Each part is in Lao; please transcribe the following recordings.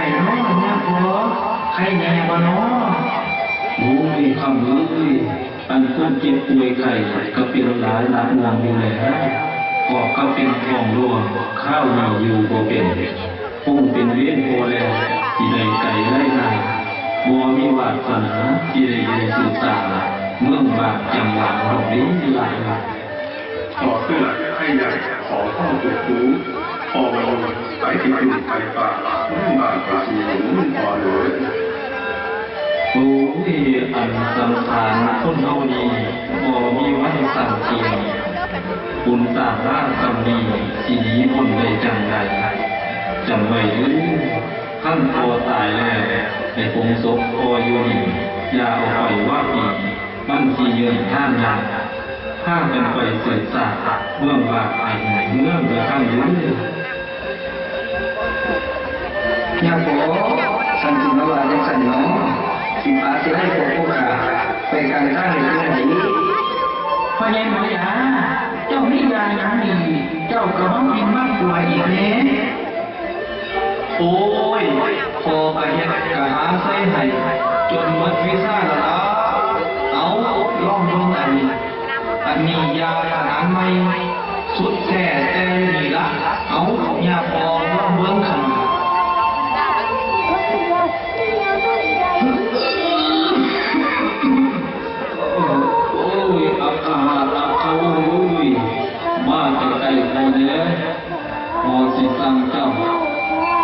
ໃດເນາະຍາພໍ່ ໄຂ້ແນ່ບໍ່ເນາະ? ໂອ້ຍ ຄຳເອີຍ ອັນຄົນເຈັບປ່ວຍໄຂ້ກໍເປັນຫຼາຍໜັກໜ່ວງຢູ່ແລ້ວ ເພາະກໍເປັນທ້ອງຫຼວງ ຄາວນີ້ຢູ່ບໍ່ເປັນ ຄົງເປັນເວນພໍ່ແລ້ວ ທີ່ໄດ້ໄກໄລນາ ບໍ່ມີວາສະໜາ ທີ່ໄດ້ຢູ່ສືບສານ ເມືອງບ້ານຈຳຫວັງດອກເດ້ຫຼານ. ຂໍເກີດໃຫ້ໃຫຍ່ ຂໍເຝົ້າເກີດຄູ ພໍ່ມະນຸດ ໄປທີ່ພື້ນໄປຟ້າ ເມືອງບ້ານກໍຊິເຫັນພໍ່ເດີ. ໂອ້ຍ ອັນສັງຂານຄົນເຮົານີ້ ບໍ່ມີວັນສ້າງກຽມ ບຸນສ້າງມາສ່ຳນີ້ ຊິໜີພົ້ນໄດ້ຈັ່ງໃດ? ຈຳໄວ້ເດີ ຄັນພໍ່ຕາຍແລ້ວ ໃຫ້ປົງສົບພໍ່ຢູ່ນີ້ ຢ່າເອົາໄປວັດນີ້ ມັນຊິເຍືອນທານຍາກ ພາກັນໄປສືບຊາດເມືອງບ້ານໃຫ້ຮູ້ເລື່ອງເດີຄຳເດີ. ຍາພໍ່ ທ່ານຊິມາວ່າຈັ່ງຊັ້ນເນາະ ຊິພາຊິໄລ່ພວກພວກຂ້າໄປກາງທາງໄດ້ຈັ່ງໃດ? ພໍ່ໃຫຍ່ໝໍຢາ ເຈົ້າມີຢາຫຍັງນີ້ ເຈົ້າກໍມາປິ່ນມາປົວອີກແດ່? ໂອ້ຍ ພໍ່ກະເຮັດກະຫາໃສ່ໃຫ້ ຈົນໝົດວິຊາແລ້ວລະ. ເອົາ ລອງເບິ່ງອັນນີ້ ອັນນີ້ຢາຂະໜານໃໝ່ ສຸດແທ້ແຕ່ນີ້ລະ. ເອົາ ຍາພໍ່ລອງເບິ່ງຄັນ. ໂອ້ຍ ອັກຂະຫາດ ອັກຂະວົງເອີຍ ມາໃກ້ໆພໍ່ແດ່. ພໍ່ຊິສັ່ງເຈົ້າ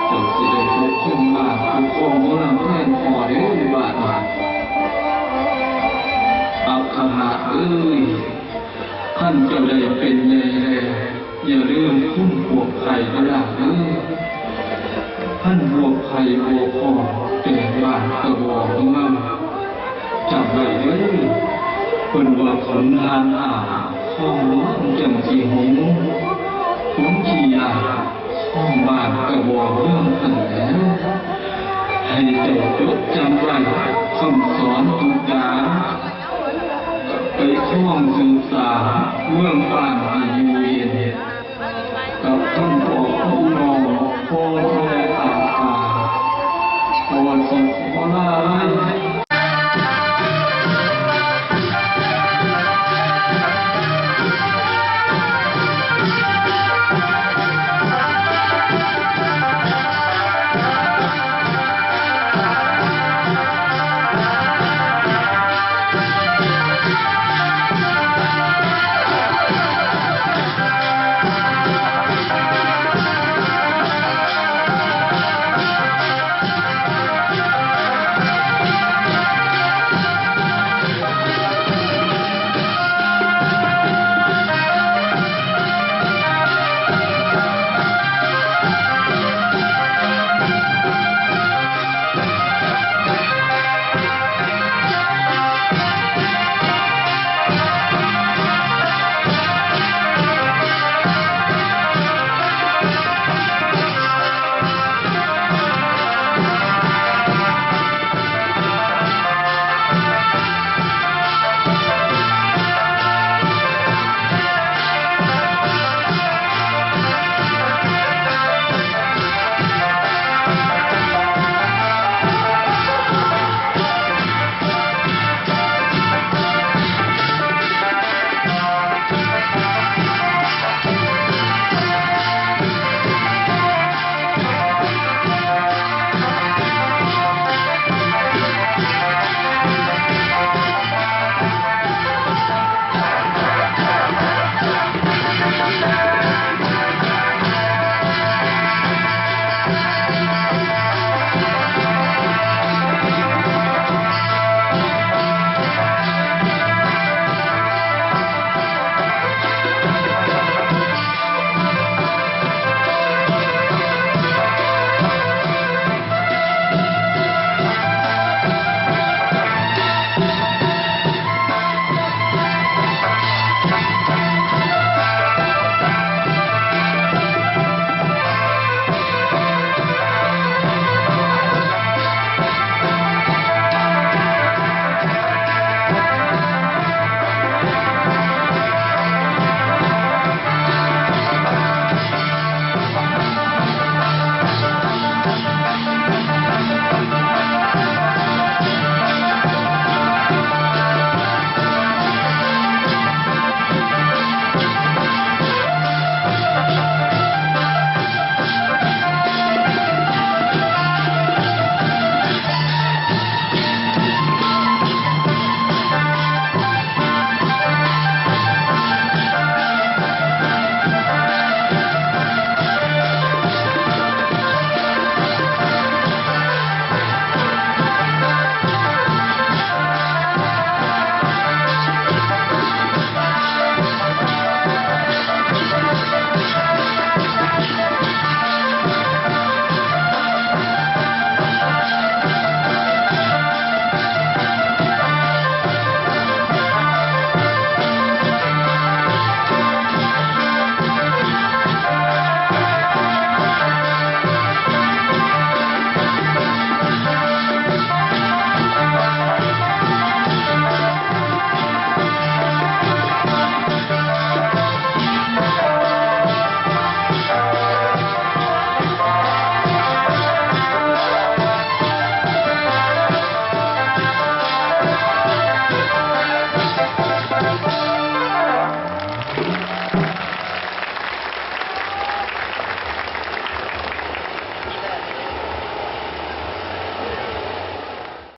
ເຈົ້າຊິໄດ້ປົກຄອງບ້ານປົກຄອງເມືອງແທນພໍ່ເດີບາດນີ້. ອັກຂະຫາດເອີຍ ຄັນເຈົ້າໄດ້ເປັນໃຫຍ່ແລ້ວ ຢ່າລືມຄຸນພວກໄພເດີຫຼານເອີຍ. ຄັນພວກໄພບໍ່ພ້ອມ ແຕ່ງບ້ານກໍບໍ່ເມືອງ. ຈຳໄວ້ເດີ ເພິ່ນວ່າຂຸນຫານອ້າງ ຄອງຫຼວງຈັ່ງຊິຫົງ ຂຸນຂີ້ຢາກ ຄອງບ້ານກໍບໍ່ເມືອງຫັ້ນແຫຼະ. ໃຫ້ເຈົ້າຈົດຈຳໄວ້ ຄຳສອນທຸກຢ່າງ ໄປຄອງສືບສານເມືອງບ້ານໃຫ້ຢູ່ເຢັນ ກັບຄຳບອກຂອງນ້ອງ ພໍ່ແທ້ອາກາ ພໍ່ຊິຂໍລາໄລ.